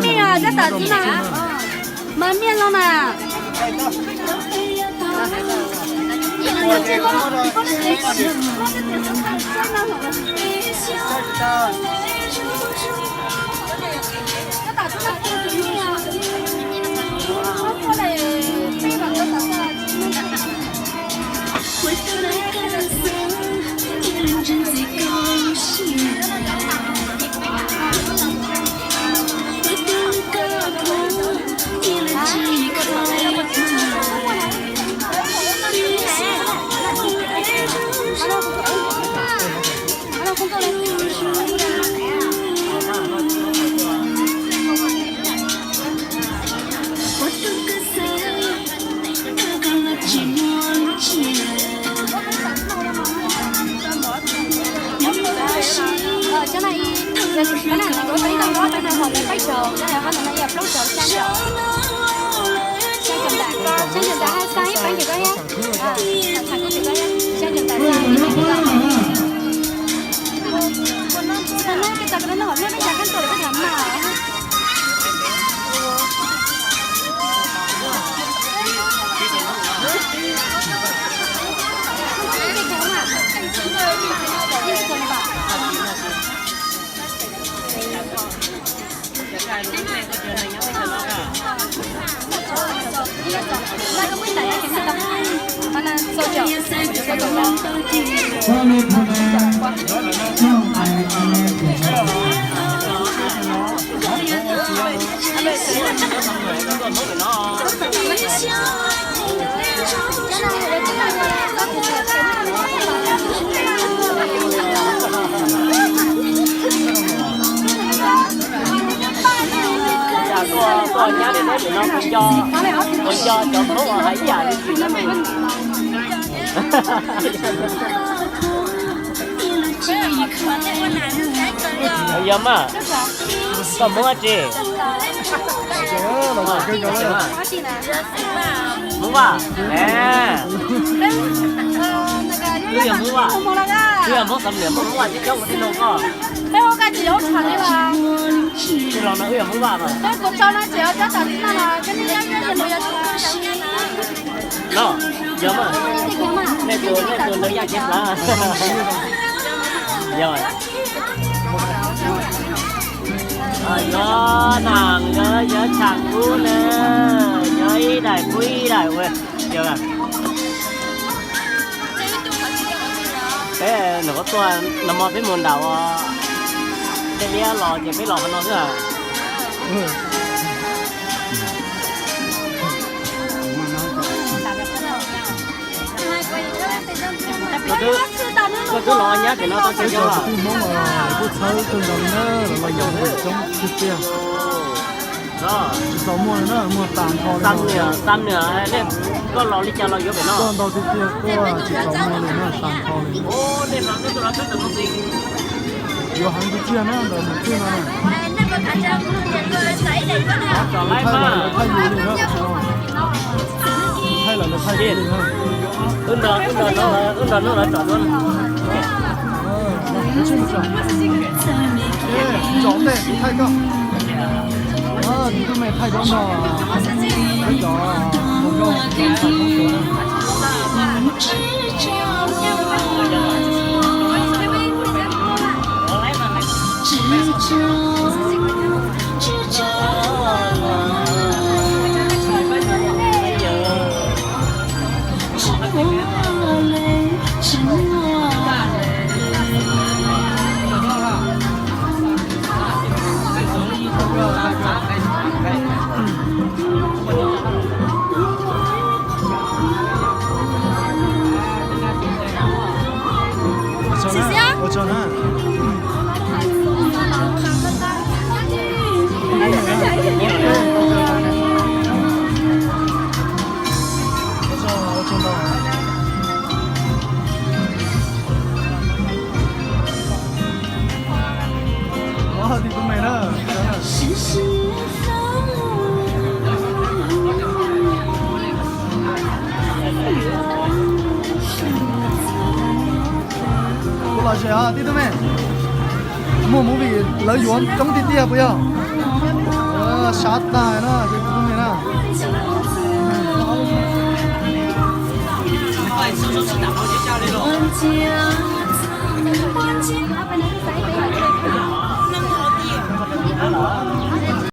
Miaj, tab tom tib na. Mas miaj no na. Tuaj, tuaj nyab li peb nim no kuv nco, kuv nco cov Hmoob uas hais ib yam li tsis na. Yog mas, koj Hmoob dab tsi? Hmoob Vaj. Wb yog Hmoob Vaj, wb yog Hmoob Xam Liam, Hmoob Vaj coob coob ua tib nug koj. Tij laug no wb yog Hmoob Vaj mas. No, yog mas, nej tus, nej tus ntawd yaj cev plav. Yog, yog Nam, yog, yog Tshav Kub na, yog ib daim kub ib daim ua, yog. Peb nws qhuav tuaj nag hmo peb mus nram uas tej liab los ces peb los qhov no xwb. Koj twb los nyab pem no tau tsawg xyoo lawm? Kuj txhawb kawg nkaus li na, los los yog coob tiag tiag. Tsis tau muaj li na, muaj tas nrho li. Koj los li cas los yuav pem no? Tuaj ntau tiag tiag, tuaj tsis tau muaj li na, tas nrho li. Yuav heev tiag tiag na, ntawm mus txij no na. Thaij lawm lawv thaij yus li na. Thaij lawm lawv thaij yus li na. Wb nrog, wb nrog no, wb nrog no lawv tsom duab na. Tsom ntej kuv thaij koj. Tus tub me thaij duab no. Lawv cov hluas nkauj. Ua tsaug na, ua tsaug na. Tib tug me, muaj movie lawv yuav coob tiag tiag puas yog? Sab tag na, tib tug me na.